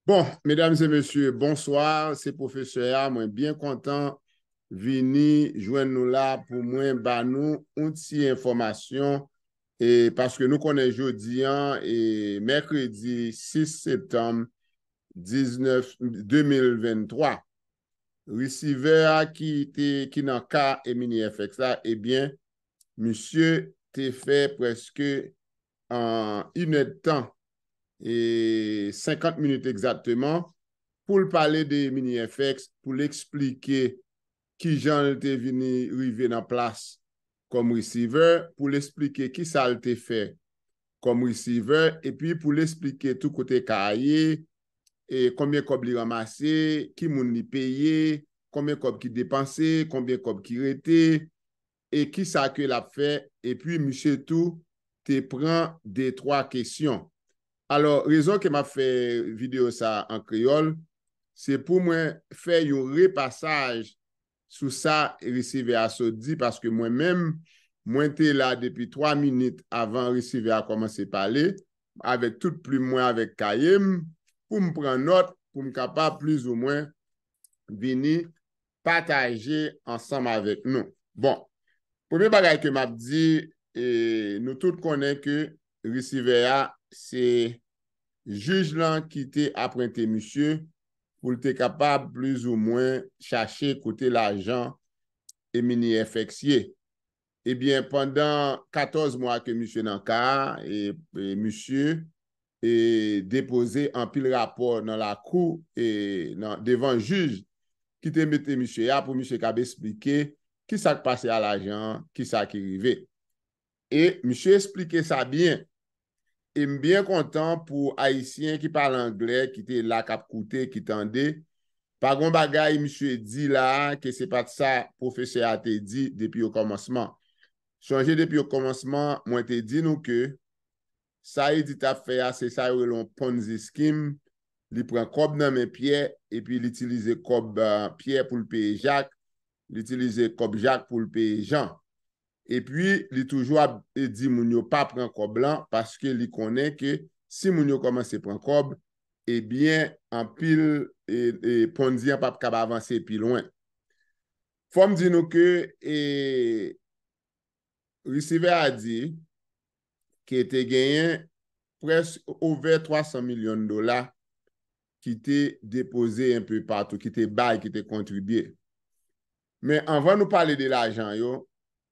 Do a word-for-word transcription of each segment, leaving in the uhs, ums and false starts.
Bon, medam e mesye, bonswa. Se pwofesè a. Mwen byen kontan vini jwenn nou la pou mwen ba nou yon ti enfòmasyon. E paske nou konnen jodi an, e mèkredi sis septanm diznèf, de mil venntwa, resivè a ki te, ki nan ka e mini F X la, ebyen, misye te fè prèske an inèdtan e senkant minit egzakteman pou l pale de mini F X, pou l eksplike kijan l te vini rive nan plas kòm resivè, pou l eksplike kisa l te fè kòm resivè, epi pou l eksplike tou kote ka a ye, e konbyen kòb li ranmase, ki moun li peye, konbyen kòb ki depanse, konbyen kòb ki rete, e kisa ke l ap fè, epi misye tou te pran de twa kesyon. Alò, rezon ke m ap fè videyo sa an kreyòl, se pou mwen fè yon repasaj sou sa resivè a sot di, paske mwen menm, mwen te la depi twa minit avan resivè a kòmanse pale, avèk tout plim mwen, avèk kaye m, pou m pran nòt, pou m kapab plizoumwen vini pataje ansanm avèk nou. Bon, premye bagay ke m ap di, e, nou tout konnen ke resivè a se jij lan ki te apwente misye pou l te kapab plizoumwen chache kote lajan e mini F X ye. Ebyen, pandan katòz mwa ke misye nan ka a, e, e misye e depoze anpil rapò nan lakou e nan, devan jij ki te mete misye a pou misye kab esplike kisa k pase a lajan an, kisa ki rive. E misye esplike sa byen. E m byen kontan pou Ayisyen ki pale anglè, ki te la, k ap koute, ki tande. Pa gon bagay misye di la a ke se pa t sa pwofesè a te di depi okòmansman. Sonje depi okòmansman, mwen te di nou ke sa Edith ap fè a, se sa yo rele yon Ponzi scheme. Li pran kòb nan men Pyè, epi li itilize kòb, ah, Pyè pou l peye Jak, li itilize kòb Jak pou l peye Jan. Epi, li toujou ap, e, di moun yo pa pran kòb lan, paske li konnen ke si moun yo kòmanse pran kòb, ebyen, anpil, e, e, Ponzi an p ap kab avanse pi lwen. Fò m di nou ke, e, resivè a di ke te genyen prèske over twa san milyon dola ki te depoze enpe patou, ki te bay, ki te kontribye. Men anvan nou pale de lajan yo,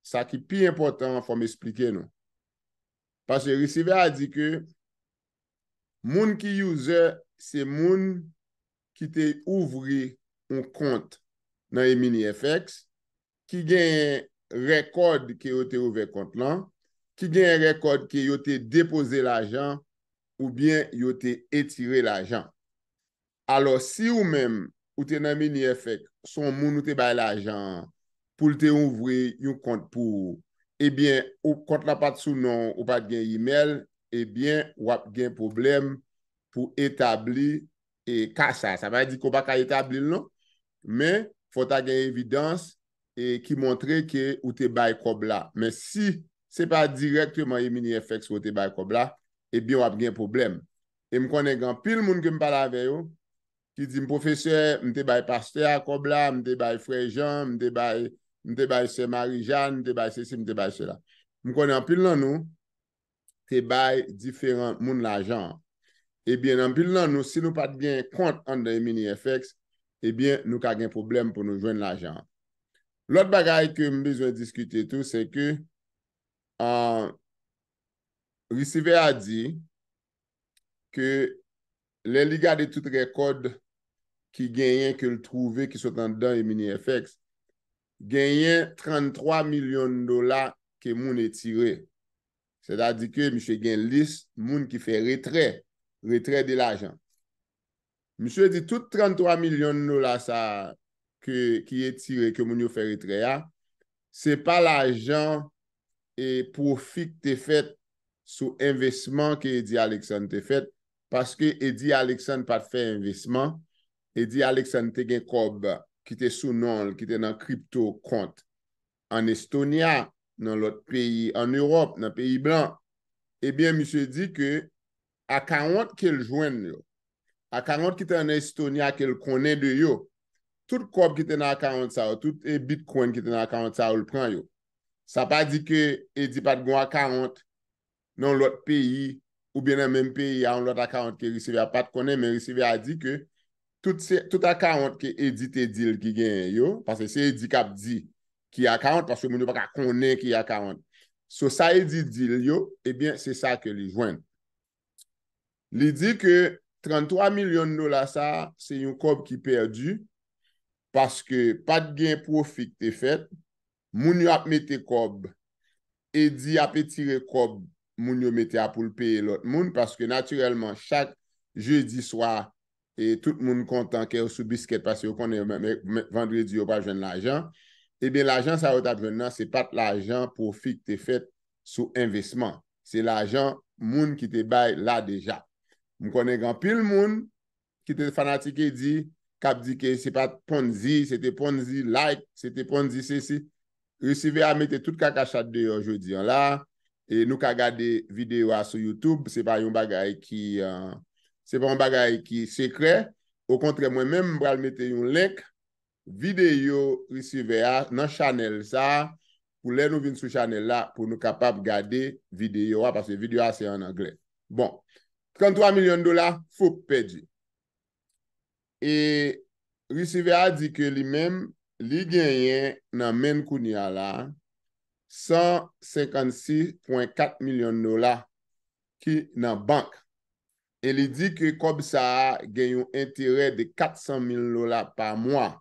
sa ki pi enpòtan an, fò m esplike nou. Paske resivè a di ke moun ki user se moun ki te ouvri yon kont nan eMiniFX, ki genyen rèkòd ke yo te ouvè kont lan, ki genyen rèkòd ke yo te depoze lajan oubyen yo te etire lajan. Alò, si ou menm, ou te nan eMiniFX, se yon moun ou te bay lajan an pou l te ouvri yon kont pou ou, ebyen, ou, kont la pa t sou non w, ou pa t gen imèl, ebyen, w ap gen pwoblèm pou etabli, e, ka sa. Sa pa di ke w pa ka etabli l non, men fò w ta gen evidans, e, ki montre ke ou te bay kòb la. Men si se pa dirèkteman eMiniFX ou te bay kòb la, ebyen w ap gen pwoblèm. E m konnen gen anpil moun ke m pale avè yo, ki di m, "Pwofesè, m te bay pastè a kòb la, m te bay frè Jan, m te bay, m te bay sè Marijàn, m te bay sesi, m te bay sela." M konnen anpil nan nou te bay diferan moun lajan an. Ebyen, anpil nan nou, si nou pa t gen kont anndan eMiniFX, ebyen, nou ka gen pwoblèm pou nou jwenn lajan an. Lòt bagay ke m bezwen diskite tou, se ke, ah, resivè a di ke lè li gade tout rèkòd ki genyen, ke l twouve ki sot anndan eMiniFX, genyen tranntwa milyon dola ke moun etire. Sètadi ke misye gen lis moun ki fè retrè, retrè de lajan. Misye di tout tranntwa milyon dola sa ke, ki etire, ke moun yo fè retrè a, se pa lajan e pwofi k te fèt sou envesman ke Eddy Alexandre te fèt, paske Eddy Alexandre pa t fè envesman. Eddy Alexandre te gen kòb ki te sou non l, ki te nan kripto kont an Estonya, nan lòt peyi an Ewòp, nan peyi blan. Ebyen, misye di ke akawont ke l jwenn yo, account ki te nan Estonia ke l konnen de yo. Tout kòb ki te nan account sa yo, tout e bitcoin ki te nan account sa yo, l pran yo. Sa pa di ke Eddy pa t gon account nan yon lòt peyi, oubyen nan menm peyi a, yon lòt account ke risivè a pa t konnen, men risivè a di ke tout, se, tout account ke Eddy te di l ki genyen yo, paske se Eddy k ap di ki account, paske moun yo pa ka konnen ki account. So, sa Eddy di l yo, ebyen, se sa ke li jwenn. Li di ke tranntwa milyon dola sa a, se yon kòb ki pèdi, paske pa t gen pwofi ki te fèt, moun yo ap mete kòb, Eddy ap etire kòb moun yo mete a pou l peye lòt moun, paske natirèlman, chak jedi swa, e tout moun kontan kè yo sou biskèt, paske yo konnen men, men, men, vandredi yo pral jwenn lajan. Ebyen, lajan sa yo t ap jwenn nan, se pa t lajan pwofi ki te fèt sou envesman. Se lajan moun ki te bay la deja. M konnen gen anpil moun ki te fanatik Eddy, k ap di ke se pa t Ponzi, se te Ponzi like, se te Ponzi sesi. Risivè a mete tout kaka chat deyò jodi an la. E nou ka gade videyo a sou YouTube. Se pa yon bagay ki, euh, se pa yon bagay ki sekrè. Okontrè, mwen menm, m pral mete yon link videyo risivè a nan chanèl sa a, pou lè nou vin sou chanèl la, pou nou kapab gade videyo a, paske videyo a se an anglè. Bon, tranntwa milyon dola, foup, pèdi. E risivè a di ke li menm, li genyen nan men l kounye a la, san senkannsis pwen kat milyon dola ki nan bank. E li di ke kòb sa a gen yon enterè de kat san mil dola pa mwa.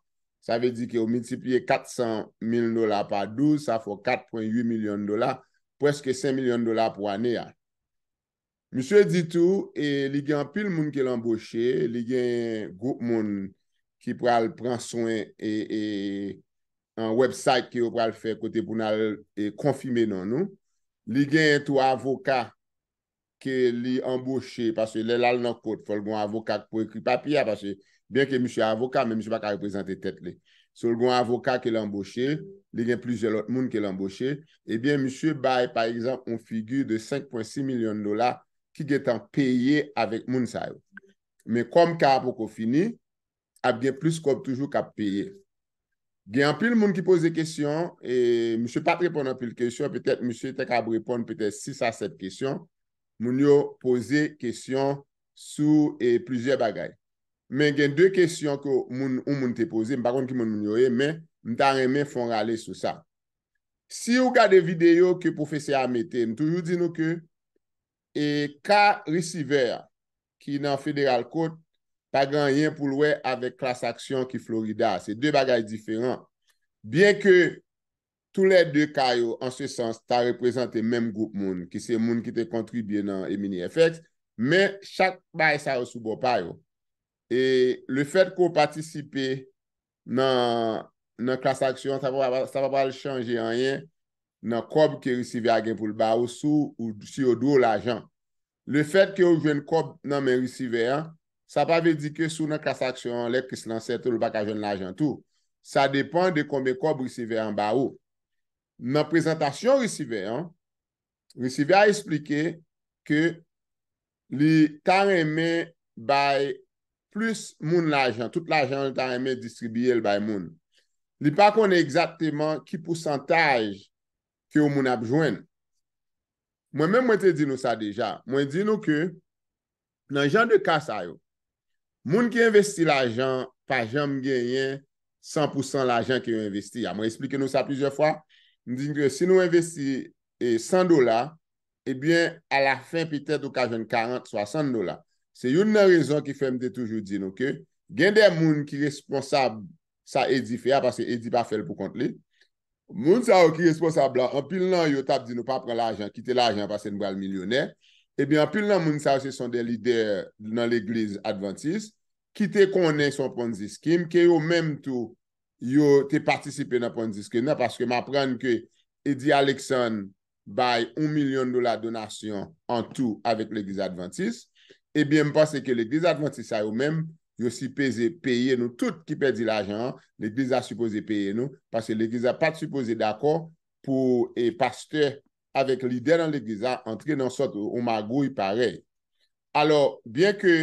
Sa vle di ke ou miltipliye kat san mil dola pa douz, sa fè w kat pwen uit milyon dola, prèske senk milyon dola pou ane a. Misye di tou, e, li gen anpil moun ke l anboche, li gen gwoup moun ki pral pran swen e, e, an website ke yo pral fè kote pou n al, e, konfime non nou. Li gen tou avoka ke li anboche, paske lè l al nan kot, fò l gon avoka k pou ekri papye a, paske byen ke misye avoka, men misye pa ka reprezante tèt li. So, l gon avoka ke l anboche, li gen plizyè lòt moun ke l anboche. Ebyen, misye bay, pa egzanp, yon figi de senk pwen sis milyon dola ki gentan peye avèk moun sa yo. Men kòm ka a poko fini, ap gen plis kòb toujou k ap peye. Gen anpil moun ki poze kesyon, e misye pa t reponn anpil kesyon, petèt misye te kab reponn petèt sis a sèt kesyon. Moun yo poze kesyon sou, e, plizyè bagay. Men gen de kesyon ke moun, yon moun te poze, m pa konn ki moun moun yo ye, men m ta renmen fè yon rale sou sa. Si w gade videyo ke pwofesè a mete, m toujou di nou ke, e, ka risivè a ki nan Federal Court pa gen anyen pou l wè avèk class action ki Florida. Se de bagay diferan. Byen ke toulède ka yo, an se sans, ta reprezante menm gwoup moun, ki se moun ki te kontribye nan Emini F X, men chak bagay sa yo sou bò pa yo. E lefèt ke w patisipe nan, nan class action, sa pa, sa pa pral chanje anyen nan kòb ke risivè a gen pou l ba ou si w, si yo dwe w lajan. Lefèt ke w jwenn kòb nan men risivè a, sa pa vle di ke si w nan class action an, lè Kris lan sète w, l pa ka jwenn lajan tou. Sa depann de konbyen kòb risivè an ba ou. Nan prezantasyon risivè an, risivè a eksplike ke li ta renmen bay plis moun lajan, tout lajan li ta renmen distribiye l bay moun. Li pa konnen egzakteman ki pousantaj ke yon moun ap jwenn. Mwen menm, mwen te di nou sa deja. Mwen di nou ke nan jan de ka sa yo, moun ki envesti lajan pa janm genyen san pou san lajan ke yo envesti a. Mwen eksplike nou sa plizyè fwa. M di ke si nou envesti, e, san dola, ebyen, alafen, petèt, ou ka jwenn karant, swasant dola. Se youn nan rezon ki fè m te toujou di nou ke gen de moun ki responsab sa Eddy fè a, paske Eddy pa fè l pou kont li. Moun sa yo ki responsab la, anpil nan yo t ap di nou pa pran lajan, kite lajan paske n pral milyonè. Ebyen, anpil nan moun sa yo, se son de lidè nan legliz advantis, ki te konnen se yon Ponzi scheme, ke yo menm tou, yo te patisipe nan Ponzi scheme nan, paske m aprann ke Eddy Alexandre bay yon milyon dola donasyon an tou avèk legliz advantis. Ebyen, m panse ke legliz advantis sa yo menm, yo sipoze peye nou tout ki pèdi lajan an. Legliz la sipoze peye nou, paske legliz la pa t sipoze dakò pou, e, pastè avèk lidè nan legliz la antre nan sòt yon magouy parèy. Alò, byen ke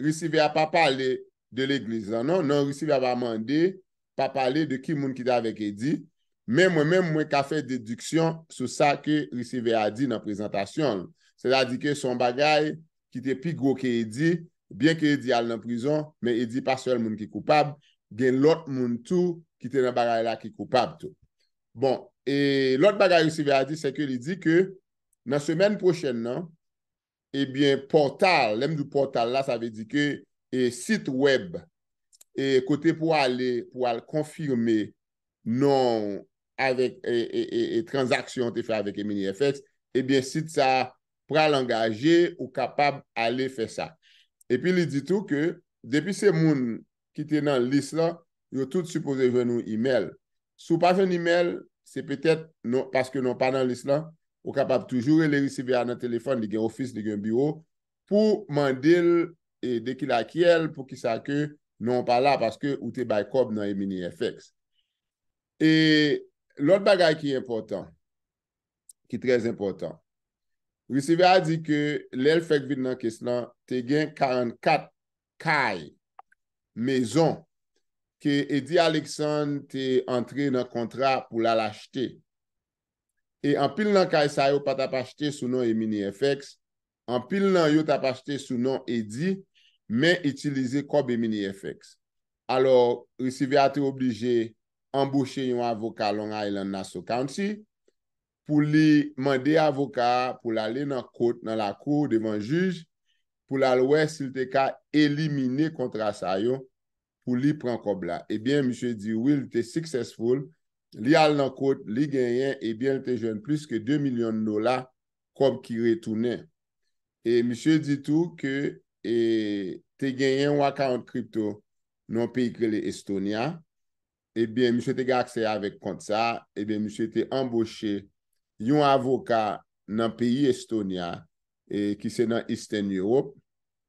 resevè a pa pale de legliz lan, non. Non, resevè a pa mande, pa pale de ki moun ki te avèk Edi. Men mwen menm, mwen ka fè dediksyon sou sa ke resevè a di nan prezantasyon l. Sètadi ke se yon bagay ki te pi gwo ke Edi, byen ke Edi al nan prizon, men Edi pa sèl moun ki koupab, gen lòt moun tou ki te nan bagay la ki koupab tou. Bon, e lòt bagay resevè a di, se ke li di ke nan semèn pwochèn nan, ebyen, pòtal, lè m di pòtal la, sa vle di ke e sit wèb e kote pou ale, pou al konfime non avèk e, e, e, e tranzaksyon te fè avèk Emini F X, ebyen, sit sa pral angaje, ou kapab ale fè sa. Epi li di tou ke depi se moun ki te nan lis lan, yo tout sipoze jwenn yon imèl. Si w pa jwenn imèl, se petèt non, paske non pa nan lis lan, ou kapab toujou rele resevè a nan telefòn, li gen ofis, li gen biwo, pou mande l e de ki lakyèl, pou ki sa ke non pa la, paske ou te bay kòb nan Emini F X. E lòt bagay ki enpòtan, ki trè enpòtan, resevè a di ke lè l fèk vin nan kes lan, te gen karannkat kay, mezon, ke Edi Aleksann te antre nan kontra pou l al achte. E anpil nan kay sa yo pa t ap achte sou non Emini F X, anpil nan yo t ap achte sou non Edi, men itilize kòb Emini F X. Alò, resevè a te oblije anboche yon avoka Long Island Nassau County pou li mande avoka a pou l ale nan kot, nan lakou, devan jij, pou l al wè si l te ka elimine kontra sa yo, pou li pran kòb la. Ebyen, misye di wi, li te successful, li al nan kot, li genyen, ebyen, li te jwenn plis ke de milyon dola kòb ki retounen. E misye di tou ke e, te genyen yon account crypto nan yon peyi ki rele Estonia. Ebyen, misye te gen aksè avèk kont sa, ebyen, misye te anboche yon avoka nan peyi Estonia, e, ki se nan Eastern Europe,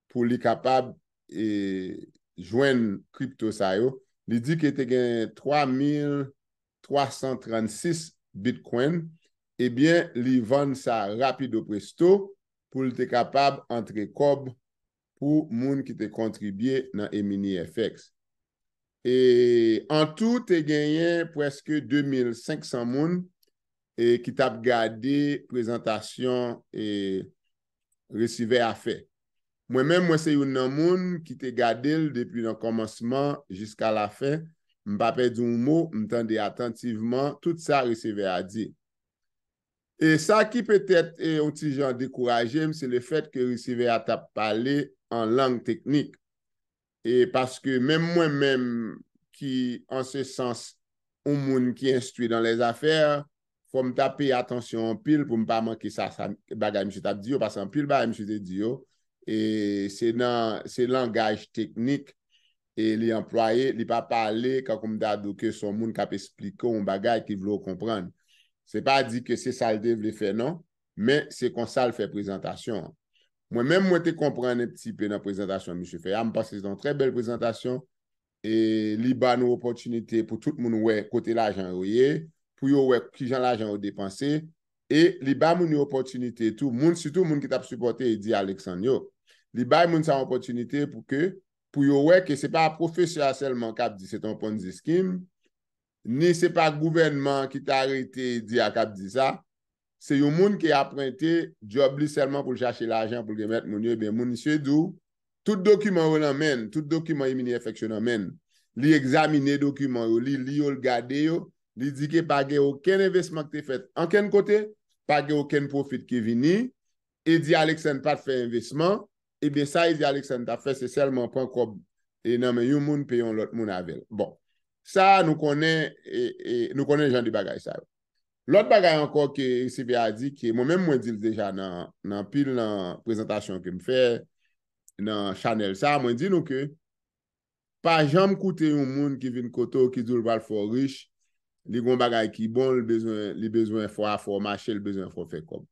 pou li kapab e, jwenn kripto sa yo. Li di ke te gen twa mil twa san trannsis Bitcoin, ebyen, li vann sa rapido presto pou l te kapab antre kòb pou moun ki te kontribye nan Emini F X. E an tou, te genyen prèske de mil senk san moun e, ki t ap gade prezantasyon e, resevè a fè. Mwen menm, mwen se youn nan moun ki te gade l depi nan kòmansman jiska lafen. M pa pèdi yon mo, m tande atantivman tout sa resevè a di. E sa ki petèt e, yon ti jan dekouraje m, se lefèt ke resevè a t ap pale an lang teknik. E paske menm mwen menm ki, an se sans, yon moun ki enstwi dan lèzafè, fò m ta peye atansyon anpil pou m pa manke sa, sa bagay misye t ap di yo, paske anpil bagay misye te di yo, e se nan, se langaj teknik e li anplwaye, li pa pale kankou m ta di w ke se yon moun k ap esplike w yon bagay ki vle w konprann. Se pa di ke se sa l te vle fè non, men se konsa l fè prezantasyon an. Mwen menm, mwen te konprann yon ti pe nan prezantasyon misye fè a. M panse se yon trè bèl prezantasyon. E li ba nou opòtinite pou tout moun wè kote lajan yo ye, pou yo wè kijan lajan yo depanse. E li ba moun yo opòtinite tou, moun, sitou moun ki t ap sipòte Edi Aleksann yo. Li bay moun sa opòtinite pou ke, pou yo wè ke se pa pwofesè a sèlman k ap di se t on Ponzi scheme, ni se pa gouvènman ki ta rete Edi a k ap di sa. Se yon moun ki aprente djòb li sèlman pou l chache lajan pou l remèt moun yo, ebyen, moun misye di w, tout dokiman yo nan men l, tout dokiman Emini F X yo nan men l. Li egzamine dokiman yo, li li yo, l gade yo, li di ke pa gen okenn envesman ki te fèt ankenn kote, pa gen okenn pwofit ki vini, Edi Aleksann pa t fè envesman, ebyen, sa Edi Aleksann t ap fè, se sèlman pran kòb e nan men yon moun, peye yon lòt moun avè l. Bon, sa a, nou konnen, e, e, nou konnen jan de bagay sa yo. Lòt bagay ankò ke resevè a di, ke mwen menm mwen di l deja nan, nan pil nan prezantasyon ke m fè nan chanèl sa, mwen di nou ke pa janm koute yon moun ki vin kote w, ki di w l pral fè w rich, li gon bagay ki bon, li bezwen, li bezwen fè w, fè w mache, li bezwen fè w fè kòb.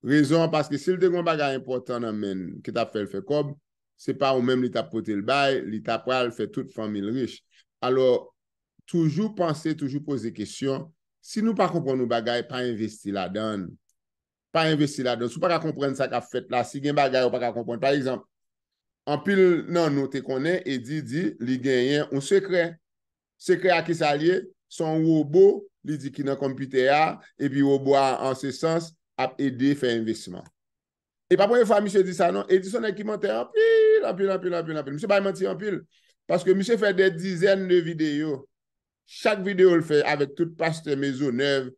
Rezon an, paske si l te gon bagay enpòtan nan men l ki t ap fè l fè kòb, se pa ou menm li t ap pote l bay, li ta pral fè tout fanmi l rich. Alò, toujou panse, toujou poze kesyon. Si nou pa konprann yon bagay, pa envesti ladan l. Pa envesti ladan l. Si w pa ka konprann sa k ap fèt la, si gen bagay ou pa ka konprann, pa egzanp, anpil nan nou te konnen Edi di li genyen yon sekrè. Sekrè a ki sa l ye? Se yon wobo, li di ki nan konpitè a, epi wobo a an se sans ap ede fè envestisman. E pa premye fwa misye di sa non. Edi se yon nèg ki mantè anpil, anpil, anpil, anpil, anpil. Misye bay manti anpil. Paske misye fè dè dizèn de videyo. Chak videyo l fè avèk tout pastè Mezonèv,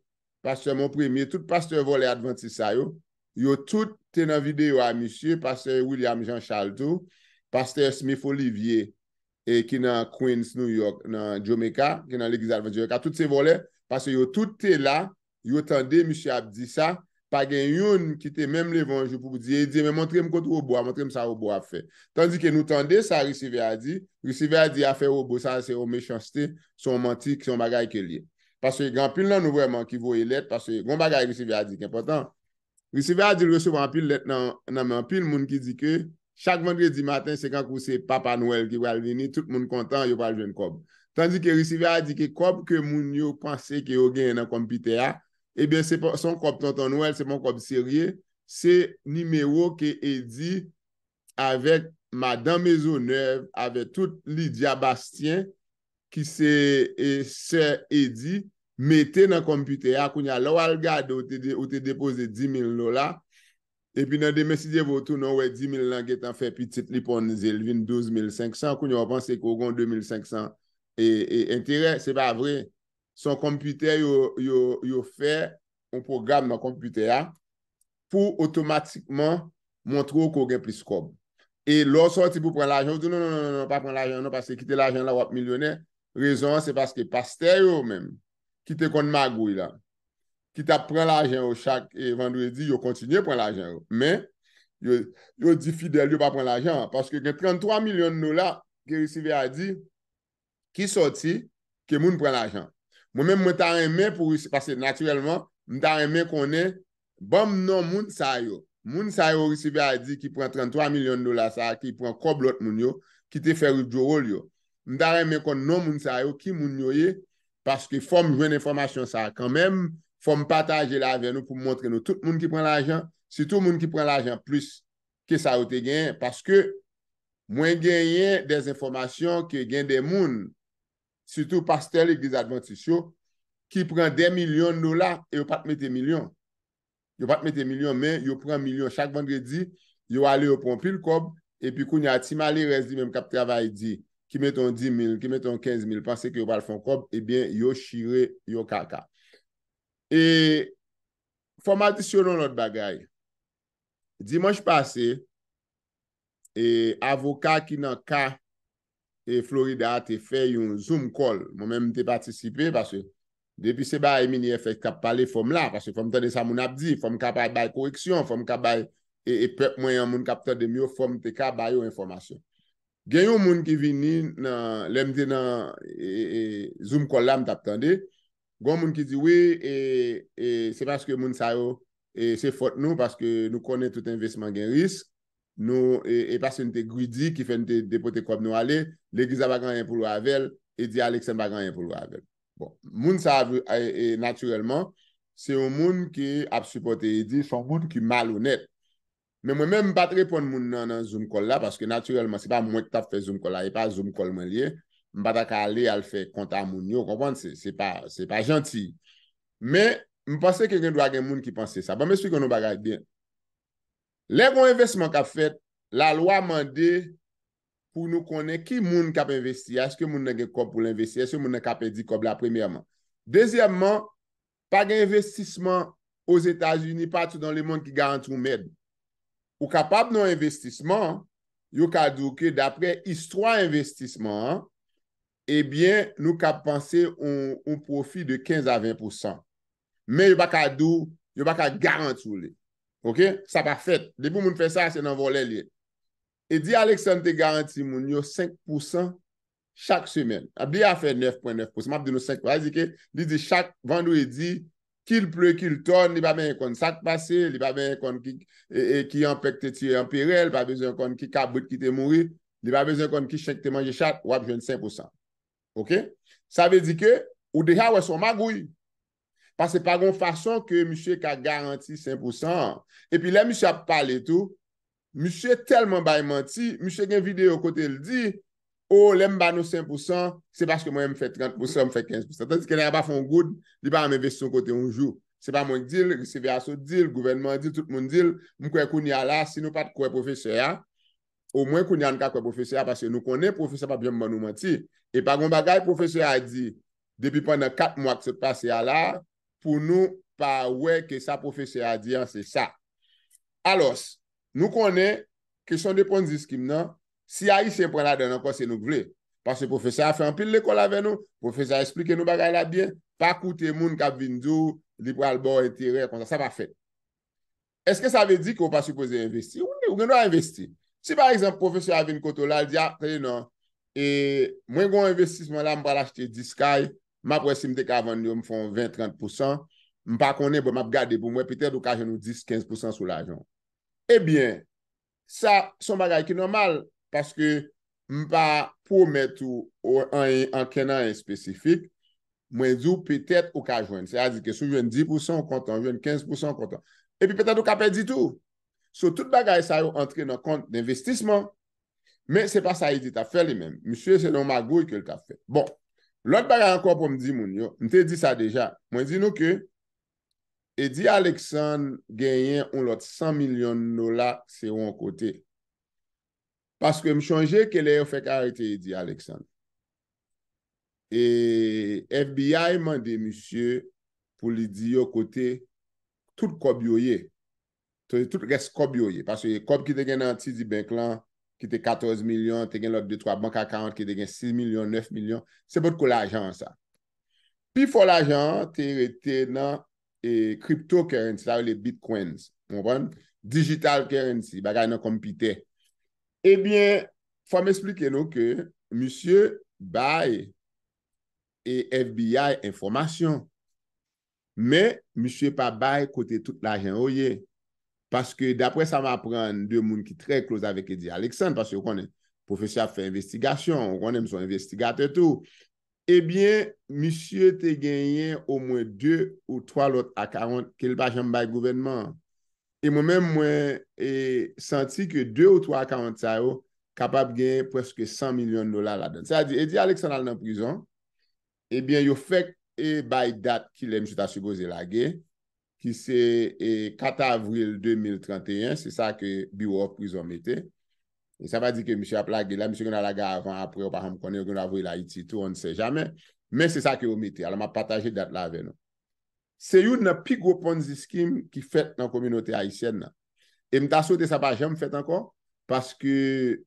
pastè Monpremye, tout pastè vòlè advantis sa yo, yo tout te nan videyo a misye, pastè William Jean Charles tou, pastè Smith Olivier, e ki nan Queens, New York, nan Jamaica, ki nan legliz advantis Jamaica, tout se vòlè, paske yo tout te la, yo tande misye ap di sa, pa gen youn ki te menm leve yon jou pou di, Edi, men montre m kot wobo a, montre m sa wobo a ap fè. Tandike nou tande sa risivè a di, risivè a di afè wobo sa se yon mechanste, se yon manti, se yon bagay ke l ye. Paske gen anpil nan nou vrèman ki voye lèt, paske gen yon bagay risivè a di ki enpòtan. Risivè a di l resevwa anpil lèt nan, nan men anpil moun ki di ke chak vandredi maten, se kankou se Papa Nwèl ki pral vini, tout moun kontan, yo pral jwenn kòb. Tandike risivè a di ke kòb ke moun yo panse ke yo genyen nan konpitè a, ebyen, se pa, se yon kòb Tonton Nwèl, se pa yon kòb serye, se nimewo ke Edi avèk madanm Mezonèv, avèk tout Lydia Bastien, ki se, e, sè Edi, mete nan konpitè a. Kounye a, lè w al gade, ou te de-, ou te depoze dis mil dola. Epi nan demen, si Dye vle, ou tounen, ou wè dis mil lan gentan fè pitit, li ponn ze, li vin douz mil senk san. Kounye a, ou panse ke w gen de mil senk san e, e enterè. Se pa vre. Se yon konpitè yo, yo, yo fè yon pwogram nan konpitè a pou otomatikman montre w ke w gen plis kòb. E lè w sòti pou pran lajan, yo di w, non, non, non, non, non, pa pran lajan, non, paske kite lajan la, w ap milyonè. Rezon an, se paske pastè yo menm, ki te konn magouy la, ki t ap pran lajan yo chak, e, vandredi, yo kontinye pran lajan yo. Men, yo, yo di fidèl yo pa pran lajan an, paske gen tranntwa milyon dola ke risivè a di, ki sòti ke moun pran lajan. Mwen menm, mwen ta renmen pou, paske natirèlman, m ta renmen konnen, ban m non moun sa yo. Moun sa yo risivè a di ki pran tranntwa milyon dola sa, ki pran kòb lòt moun yo, ki te fè rigmarole yo. M ta renmen konn non moun sa yo, ki moun yo ye, paske fò m jwenn enfòmasyon sa kanmenm, fò m pataje l avè nou pou m montre nou tout moun ki pran lajan, sitou moun ki pran lajan plis ke sa yo te genyen, paske mwen genyen dè enfòmasyon ke gen dè moun, sitou pastè legliz advantis yo, ki pran dè milyon dola e yo pa t mete milyon. Yo pa t mete milyon, men yo pran milyon chak vandredi, yo ale, yo pran pil kòb, epi kounye a, ti malerèz li menm k ap travay di, ki mete yon dis mil, ki mete yon kenz mil, panse ke yo pral fè yon kòb, ebyen, yo chire, yo kaka. E fò m adisyone yon lòt bagay. Dimanch pase, e, avoka ki nan ka, e, Florida a te fè yon Zoom call. Mwen menm, m te patisipe, paske depi se bagay Mini F X k ap pale, fò m la, paske fò m tande sa moun ap di, fò m ka bay, bay koreksyon, fò m ka bay, e, e pèp mwen an, moun k ap tande m yo, fò m te ka ba yo enfòmasyon. Gen yon moun ki vini nan, lè m te nan, e, e, Zoom call la, m t ap tande. Gen yon moun ki di, wi, e, e, se paske moun sa yo, e, se fòt nou, paske nou konnen tout envestisman gen risk. Nou, e, e paske nou te gridi, ki fè nou te depote kòb nou ale. Legliz la pa gen anyen pou l wè avè l, Edi Alexandre pa gen anyen pou l wè avè l. Bon, moun sa a, e, e, natirèlman, se yon moun ki ap sipòte Edi, se yon moun ki malonèt. Men mwen menm, m pa t reponn moun nan, nan Zoom call la, paske natirèlman, se pa mwen ki t ap fè Zoom call la, e pa Zoom call mwen li ye. M pa ta ka ale al fè kont a moun yo, w konprann? Se, se pa, se pa janti. Men, m panse ke gen dwa gen moun ki panse sa. Ban m esplike nou yon bagay byen. Lè gen yon envestisman k ap fèt, lalwa mande pou nou konnen ki moun k ap envesti a, èske moun nan gen kòb pou l envesti, èske moun nan ka pèdi kòb la, premyèman. Dezyèmman, pa gen envestisman Ozetazini, patou dans le monde ki garanti yon mèd. Ou kapab nan yon envestisman, yo ka di w ke daprè istwa envestisman an, ebyen, nou ka panse yon, yon pwofi de kenz a ven pousan. Men yo pa ka di w, yo pa ka garanti w li. Oke? Sa pa fèt. Depi yon moun fè sa, se nan vòlè l ye. Edi Alexandre te garanti moun yo senk pousan chak semèn. Ap di afè nèf pwen nèf pousan, m ap di nou senk pousan. Sa di ke li di chak vandredi, qu'il pleuve, qu'il tonne, li pa benyen konn sa k pase, li pa benyen konn ki, e, e, ki anpè k te tiye anperè, li pa bezwen konn ki kabrit ki te mouri, li pa bezwen konn ki chen k te manje chat, w ap jwenn senk pousan. Oke? Sa vle di ke ou deja wè se yon magouy. Paske pa gen yon fason ke misye ka garanti senk pousan an. Epi lè misye ap pale tou, Misye tèlman bay manti, misye gen videyo kote l di, o, lè m ba nou senk pousan, se paske mwen menm m fè trant pousan, m fè kenz pousan. Tandiske nèg la pa fè yon goud, li pa janm envesti yon kote yon jou. Se pa mwen k di l, resevè a sot di l, gouvènman an di l, tout moun di l. M kwè kounye a la, si nou pa t kwè pwofesè a, omwen kounye a nou ka kwè pwofesè a, paske nou konnen pwofesè a p ap janm ban nou manti. E pa gen yon bagay pwofesè a di depi pandan kat mwa k sot pase a la, pou nou pa wè ke sa pwofesè a di an, se sa. Alòs, nou konnen kesyon de Ponzi scheme nan, si Ayisyen pran ladan l ankò, se nou k vle. Paske pwofesè a fè anpil lekòl avè nou, pwofesè a eksplike nou bagay la byen, pa koute moun k ap vin di w li pral ba w enterè konsa, sa pa fèt. Èske sa vle di ke w pa sipoze envesti? Wi, ou gen dwa envesti. Si pa egzanp, pwofesè a vin kote w la, l di, a, tande non, e, mwen gen yon envestisman la, m pral achte dis kay, m ap wè si m te ka vann yo, m fè yon ven, trant pousan, m pa konnen, bon, m ap gade pou m wè, petèt ou ka jwenn yon dis, kenz pousan sou lajan w. Ebyen, sa se yon bagay ki nòmal, paske m pa pwomèt ou, ou anyen, ankenn anyen espesifik, mwen di w petèt ou ka jwenn. Sètadi ke si w jwenn dis pousan, ou kontan, ou jwenn kenz pousan, ou kontan. Epi petèt ou ka pèdi tou. So, tout bagay sa yo antre nan kont denvestisman. Men se pa sa Edi t ap fè li menm. Misye, se nan yon magouy ke l t ap fè. Bon, lòt bagay ankò pou m di moun yo, m te di sa deja. Mwen di nou ke Edi Alexandre genyen yon lòt san milyon dola, se yon kote. Paske m chonje ke lè yo fèk arete Edi Alexandre, e F B I mande misye pou li di yo kote tout kòb yo ye. Tout, tout rès kòb yo ye. Paske kòb ki te gen nan T D Bank lan, ki te katòz milyon, te gen lòt de twa bank a karant ki te gen sis milyon, nèf milyon. Se potko lajan an sa. Pi fò lajan an te rete nan, e, cryptocurrency, sa yo rele bitcoins. Ou konprann? Digital currency, bagay nan konpitè. Ebyen, fò m eksplike nou ke misye bay, e, F B I enfòmasyon. Men, misye pa bay kote tout lajan yo ye. Paske, daprè sa m aprann de moun ki trè close avèk Edi Alexandre, paske ou konnen, pwofesè ap fè envestigasyon, ou konnen m se yon envestigatè tou. Ebyen, misye te genyen omwen de ou twa lòt account ke l pa janm bay gouvènman an. E mwen menm, mwen, e, santi ke de ou twa account sa yo kapab gen prèske san milyon dola ladan l. Sètadi, Edi Alexandre al nan prizon, ebyen, yo fèk, e, bay dat kilè misye ta sipoze lage, ki se, e, kat avril de mil trannteyen, se sa ke Bureau of Prison mete. E sa pa di ke misye ap lage la, misye gen dwa lage avan, apre, ou pa janm konnen, yo gen dwa voye l Ayiti tou, on ne sait jamais. Men se sa ke yo mete. Alò, m ap pataje dat la avè nou. Se youn nan pi gwo Ponzi scheme ki fèt nan kominote ayisyèn nan. E m ta swete sa pa janm fèt ankò, paske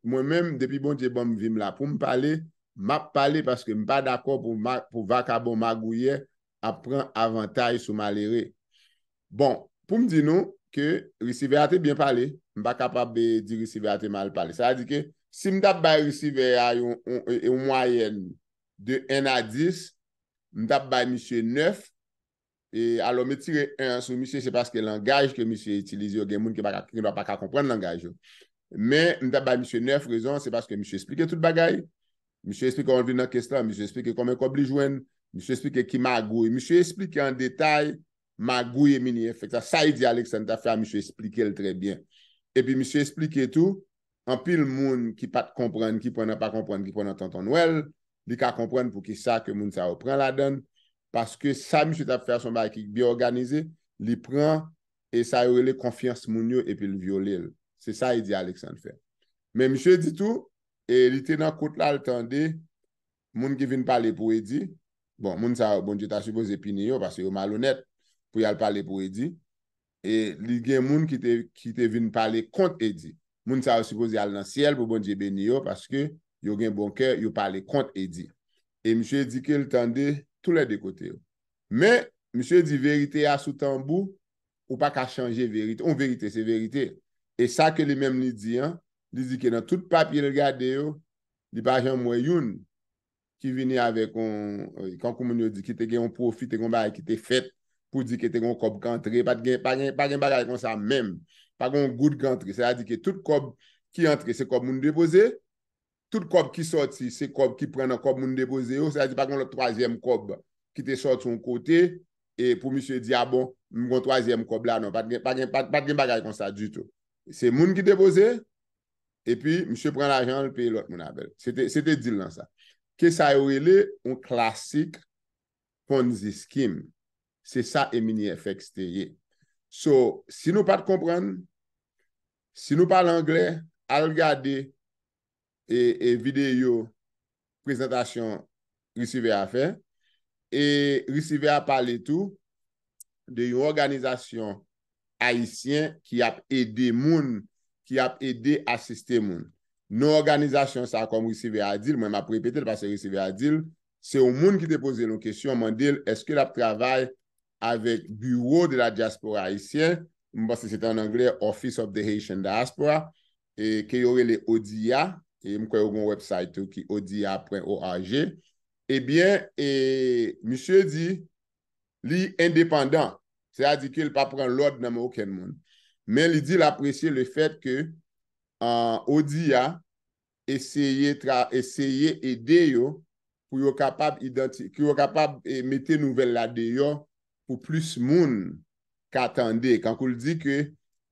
mwen menm, depi Bondye ban m vi m la pou m pale, m ap pale paske m pa dakò pou ma-, pou vakabon magouyè ap pran avantaj sou malere. Bon, pou m di nou ke resivè a te byen pale, m pa kapab, e, di resivè a te mal pale. Sa vle di ke si m t ap bay resivè a yon, yon, yon mwayèn de en a dis, m t ap bay misye nèf, e alò, m tire en an sou misye, se paske langaj ke misye itilize yo, gen moun ki pa ka, ki pa ka konprann langaj yo. Men, m t ap bay misye nèf rezon, se paske misye eksplike tout bagay. Misye eksplike kòman l vin nan kes la, misye eksplike konbyen kòb li jwenn, misye eksplike ki magouy, misye eksplike an detay magouy e mini F X la. Sa Edi Alexandre t ap fè a, misye eksplike l trè byen. Epi misye eksplike tou, anpil moun ki pa t konprann, ki pran nan pa konprann, ki pran nan tonton Nwèl, li ka konprann poukisa ke moun sa yo pran ladan l, paske sa misye t ap fè a se yon bagay ki byen òganize, li pran, e sa yo rele konfyans moun yo, epi l vyole l. Se sa Edi Alexandre fè. Men misye di tou, e li te nan kout la, l tande moun ki vin pale pou Edi. Bon, moun sa yo, Bondye ta sipoze pini yo, paske yo malonèt pou y al pale pou Edi. E li gen moun ki te, ki te vin pale kont Edi. Moun sa yo sipoze al nan syèl pou Bondye beni yo, paske yo gen bon kè, yo pale kont Edi. E misye di ke l tande toulède kote yo. Men, misye di verite a sou tanbou, ou pa ka chanje verite. Yon verite, se verite. E sa ke li menm li di an, li di ke nan tout papye l gade yo, li pa janm wè youn ki vini avèk yon, kankou moun yo di, ki te gen yon pwofi, te gen yon bagay ki te fèt pou di ke te gen yon kòb k antre, pa t gen, pa gen, pa gen bagay konsa menm. Pa gen yon goud k antre. Sètadi ke tout kòb ki antre, se kòb moun depoze, tout kòb ki sòti, se kòb ki pran nan kòb moun depoze yo, sètadi pa gen yon lòt twazyèm kòb ki te sòti yon kote, e pou misye di, a bon, m gen yon twazyèm kòb la, non, pa t gen, pa gen, pa, pa t gen bagay konsa ditou. Se moun ki depoze, epi misye pran lajan an, l peye lòt moun avè l. Se te, se te deal lan sa. Ke sa yo rele yon klasik Ponzi scheme. Se sa Emini F X te ye. So, si nou pa t konprann, si nou pale anglè, al gade e, e videyo prezantasyon risivè a fè. E risivè a pale tou de yon òganizasyon ayisyen ki ap ede moun, ki ap ede asiste moun. Non òganizasyon sa, kòm risivè a di l, mwen m ap repete l paske risivè a di l, se yon moun ki te poze l yon kesyon, mande l èske l ap travay avèk Bureau de la Diaspora Haïtienne, m panse se te an anglè, Office of the Haitian Diaspora, e ke yo rele ODIHA, e m kwè yo gen yon website tou ki odiha pwen org. Ebyen, e, misye di li endepandan, sètadi ke l pa pran lòd nan men okenn moun. Men li di l apresye le fèt ke, an, ODIHA eseye tra, eseye ede yo pou yo kapab idanti, pou yo kapab e, mete nouvèl la deyò pou plis moun ka tande. Kankou l di ke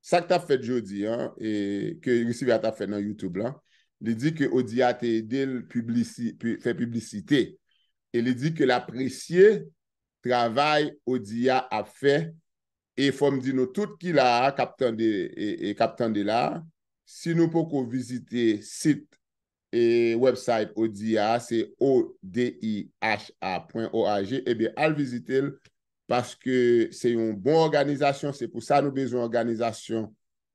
sa k t ap fèt jodi a, e, ke risivè a t ap fè nan YouTube lan, li di ke ODIHA te ede l piblisi, pi, fè piblisite. E li di ke l apresye travay ODIHA ap fè. E fò m di nou tout ki la a, k ap tande, e, e k ap tande la a, si nou poko vizite sit e website ODIHA a, se O D I H A pwen O R G, ebyen, al vizite l, paske se yon bon òganizasyon, se pou sa nou bezwen òganizasyon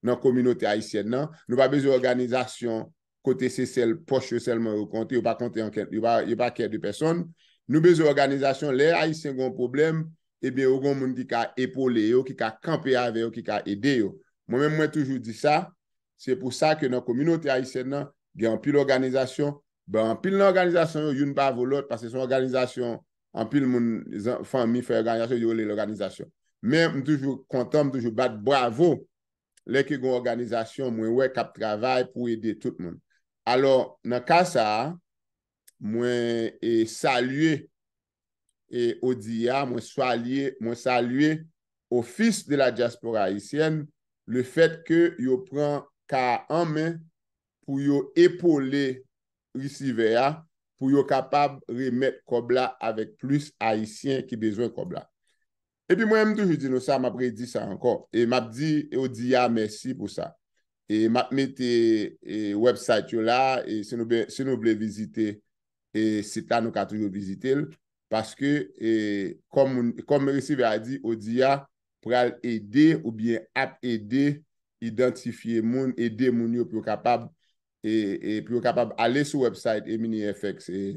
nan kominote ayisyèn nan. Nou pa bezwen òganizasyon kote se sèl pòch yo sèlman yo konte, yo pa konte ankenn, yo pa, yo pa kè de pèsonn. Nou bezwen òganizasyon, lè Ayisyen gen yon pwoblèm, ebyen, yo gen yon moun ki ka epole yo, ki ka kanpe avè yo, ki ka ede yo. Mwen menm, mwen toujou di sa, se pou sa ke nan kominote ayisyèn nan, gen anpil òganizasyon, ben, anpil nan òganizasyon yo, youn pa vo lòt, paske se yon òganizasyon, anpil moun, zan, fanmi, fè òganizasyon, yo rele l òganizasyon. Men, m toujou kontan, m toujou bat bravo, lè ke gen yon òganizasyon, mwen wè, k ap travay pou ede tout moun. Alò, nan ka sa a, mwen, e, salye, e, ODIHA, mwen salye, mwen salye Office de la Diaspora Haïtienne, le fèt ke yo pran ka an men pou yo epole risivè a, pou yo kapab remèt kòb la avèk plis Ayisyen ki bezwen kòb la. Epi mwen, m toujou di nou sa, m ap redi sa ankò. E m ap di ODIHA mèsi pou sa. E m ap mete, e, website yo la, e si nou be-, si nou vle vizite, e, sit la, nou ka toujou vizite l. Paske, e, kòm moun, kòm risivè a di, ODIHA pral ede oubyen ap ede idantifye moun, ede moun yo pou yo kapab, e, e pou yo kapab ale sou website Emini F X, e,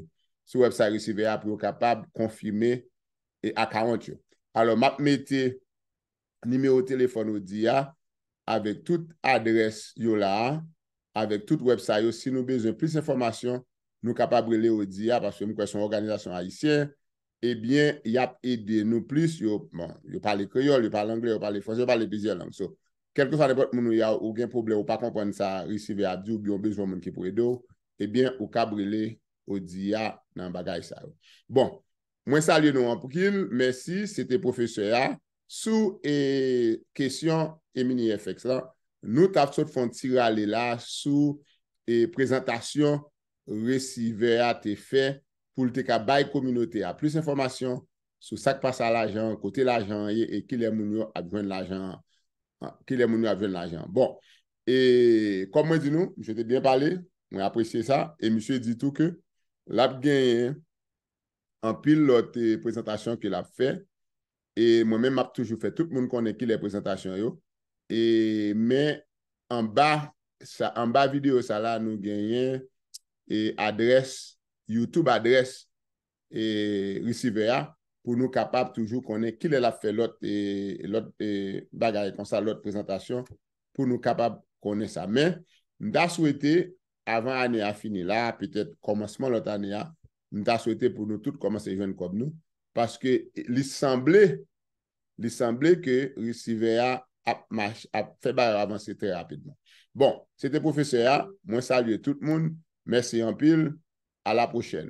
sou website risivè a pou yo kapab konfime, e, account yo. Alò, m ap mete nimewo telefòn ODIHA avèk tout adrès yo la a, avèk tout website yo. Si nou bezwen plis enfòmasyon, nou kapab rele ODIHA, paske m kwè se yon òganizasyon ayisyen. Ebyen, y ap ede nou plis. Yo, bon, yo pale kreyòl, yo pale anglè, yo pale fransè, yo pale plizyè lang. So, kèlkeswa nenpòt moun ou ye a, ou gen pwoblèm, ou pa konprann sa risivè a ap di, oubyen ou bezwen yon moun ki pou ede w, ebyen, ou kab rele ODIHA nan bagay sa yo. Bon, mwen salye nou anpil, mèsi, se te pwofesè a. Sou, e, kesyon Emini F X lan, nou t ap sot fè yon ti rale la sou, e, prezantasyon resivè a te fè pou l te ka bay kominote a plis enfòmasyon sou sa k pase a lajan an, kote lajan an ye e kilè moun yo ap jwenn lajan an. Kilè moun yo ap jwenn lajan an. Bon, e kòm mwen di nou, misye te byen pale, mwen apresye sa, e misye di tou ke l ap genyen anpil lòt, e, prezantasyon ke l ap fè. E mwen menm, m ap toujou fè tout moun konnen kilè prezantasyon yo. E, men, anba sa, anba videyo sa la, nou genyen, e, adrès, YouTube adrès, e, risivè a, pou nou kapab toujou konnen kilè l ap fè lòt, e, lòt, e, bagay konsa, lòt prezantasyon, pou nou kapab konnen sa. Men, m ta swete, avan ane a fini la, petèt kòmansman lòt ane a, m ta swete pou nou tout kòmanse jwenn kòb nou, paske li sanble, li sanble ke risivè a ap mach-, ap fè bagay yo avanse trè rapidman. Bon, se te pwofesè a, mwen salye tout moun, mèsi anpil, a la pwochèn.